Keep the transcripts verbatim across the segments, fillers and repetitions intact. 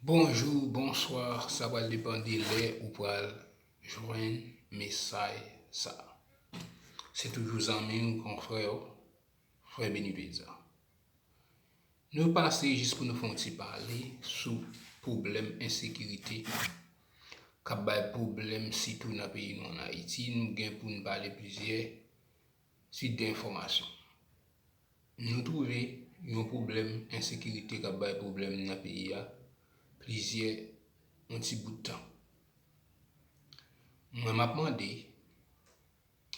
Bonjou, bonswa, sa pral depann de lè ou pral jwenn mesaj sa. Se toujou zanmi w, konfrè w, frè Beniteza. Nou pase jis pou nou fè yon ti pale sou pwoblèm ensekirite k ap bay pwoblèm sitou nan peyi nou ann Ayiti. Nou gen pou n pale plizyè sit de enfòmasyon. Nou twouve yon pwoblèm ensekirite k ap bay pwoblèm nan peyi a plizyè yon ti bout tan. Mwen m ap mande,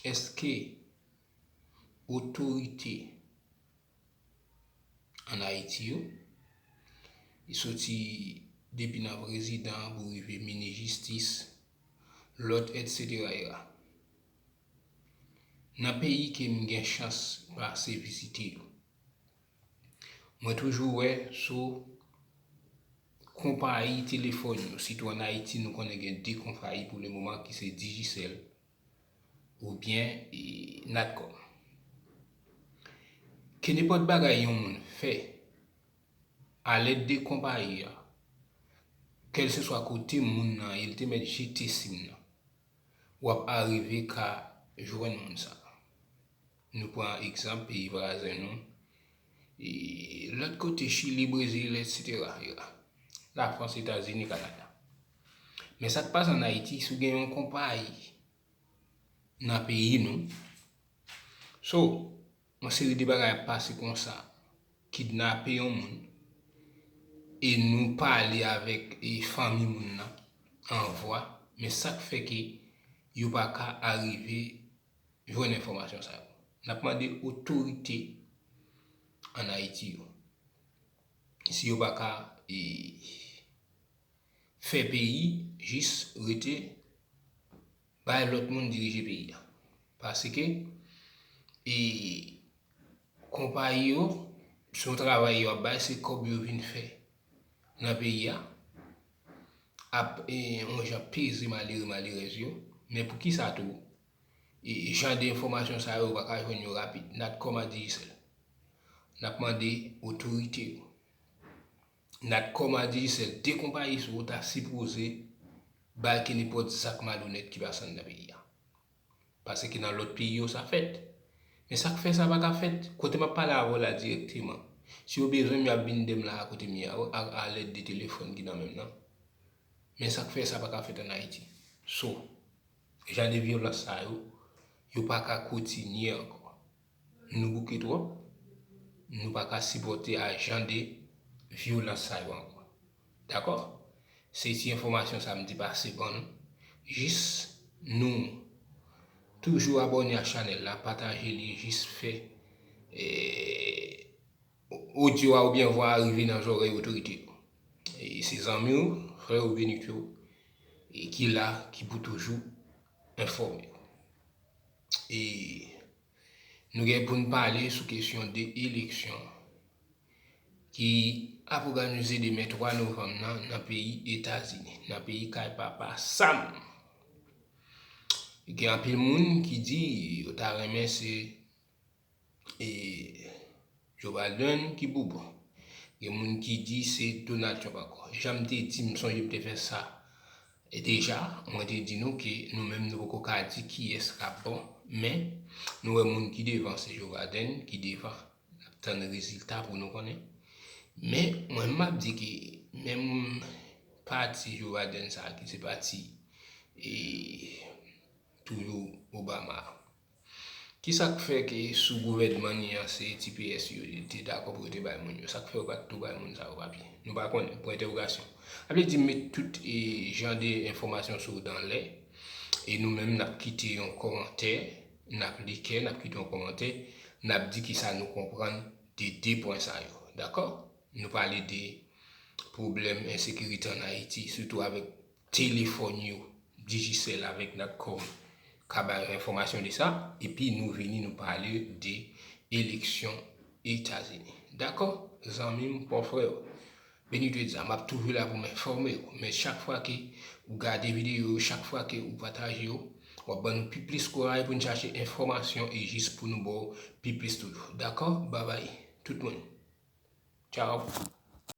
èske otorite ann Ayiti yo, li soti depi nan prezidan pou rive minis jistis, lòt, etsetera, nan peyi ke m gen chans pase vizite yo, mwen toujou wè sou konpayi telefòn yo, sitou ann Ayiti, nou konnen gen de konpayi pou lemoman ki se Digicel oubyen e, Natcom. Kenenpòt bagay yon moun fè alèd de konpayi a, kèlseswa kote moun nan ye, li te mèt jete sim nan, w ap arive ka jwenn moun sa. Nou pran egzanp peyi vwazen nou, e, lòt kote, Chili, Brezil, etsetera. Lafrans, Etazini, Kanada. Men sa k pase ann Ayiti, si w gen yon konpayi nan peyi nou, so, yon seri de bagay ap pase konsa, kidnape yon moun, e nou pale avèk e fanmi moun nan an vwa, men sa k fè ke yo pa ka arive jwenn enfòmasyon sa yo. N ap mande otorite ann Ayiti yo, si yo pa ka e, fè peyi jis rete bay lòt moun dirije peyi a. Paske e, konpayi yo, se yon travay yo ap bay, se kòb yo vin fè nan peyi a, ap e, yon jan peze malere malerèz yo. Men poukisa tou e, jan de enfòmasyon sa yo pa ka jwenn yo rapid? Natcom a Digicel. N ap mande otorite yo, Natcom a Digicel, de konpayi sa yo ta sipoze bay kenenpòt zak malonèt ki pase anndan peyi a. Paske nan lòt peyi yo sa fèt. Men sa k fè sa pa ka fèt? Kote m ap pale avè w la dirèkteman, si yo bezwen m, y ap vin de m la a kote m ye a, a, alèd de telefòn ki nan men m nan. Men sa k fè sa pa ka fèt ann Ayiti? So, jan de vyolans sa yo, yo pa ka kontinye ankò. Nou bouke twòp, nou pa ka sipòte a jan de vyolans sa yo ankò. Dakò? Se ti enfòmasyon sa m te pase ban nou. Jis nou toujou abòne a chanèl la, pataje li, jis fè e, odyo a oubyen vwa a rive nan zòrèy otorite yo. E se zanmi w, frè w, Benityo, e ki la, ki pou toujou enfòme w. E nou gen pou n pale sou kesyon de eleksyon ki ap òganize demen twa novanm nan, nan peyi Etazini, nan peyi kay papa Sam. Gen anpil moun ki di yo ta renmen se e, Joe Biden ki pou bon. Gen moun ki di se Donald Trump ankò. Jan m te di, m sonje m te fè sa e deja, mwen te di nou ke nou menm nou poko ka di kiyès k ap bon, men nou wè moun ki devan se Joe Biden ki devan. N ap tann rezilta pou nou konnen. Men mwen m ap di ke menm pati Joe Biden sa a ki se pati e, toujou Obama a. Kisa k fè ke sou gouvènman li an se T P S yo te dakò pou yo te bay moun yo? Sa k fè yo pa t tou bay moun sa yo papye? Nou pa konnen, pwen entèwogasyon. Sa vle di met tout e, jan de enfòmasyon sou dan lè, e nou menm n ap kite yon kòmantè, n ap like, n ap kite yon kòmantè, n ap di kisa nou konprann de de pwen sa yo. Dakò? Nou pale de pwoblèm ensekirite ann Ayiti, sitou avèk telefòn yo, Digicel avèk Natcom ka bay enfòmasyon de sa, epi nou vini nou pale de eleksyon Etazini. Dakò, zanmi m, konfrè w, Beniteza, m ap toujou la pou m enfòme w, men chak fwa ke ou gade videyo yo, chak fwa ke ou pataje yo, w ap ban nou pi plis kouraj pou n chache enfòmasyon e jis pou nou ba w pi plis toujou. Dakò? Babay, tout moun. Tchaw.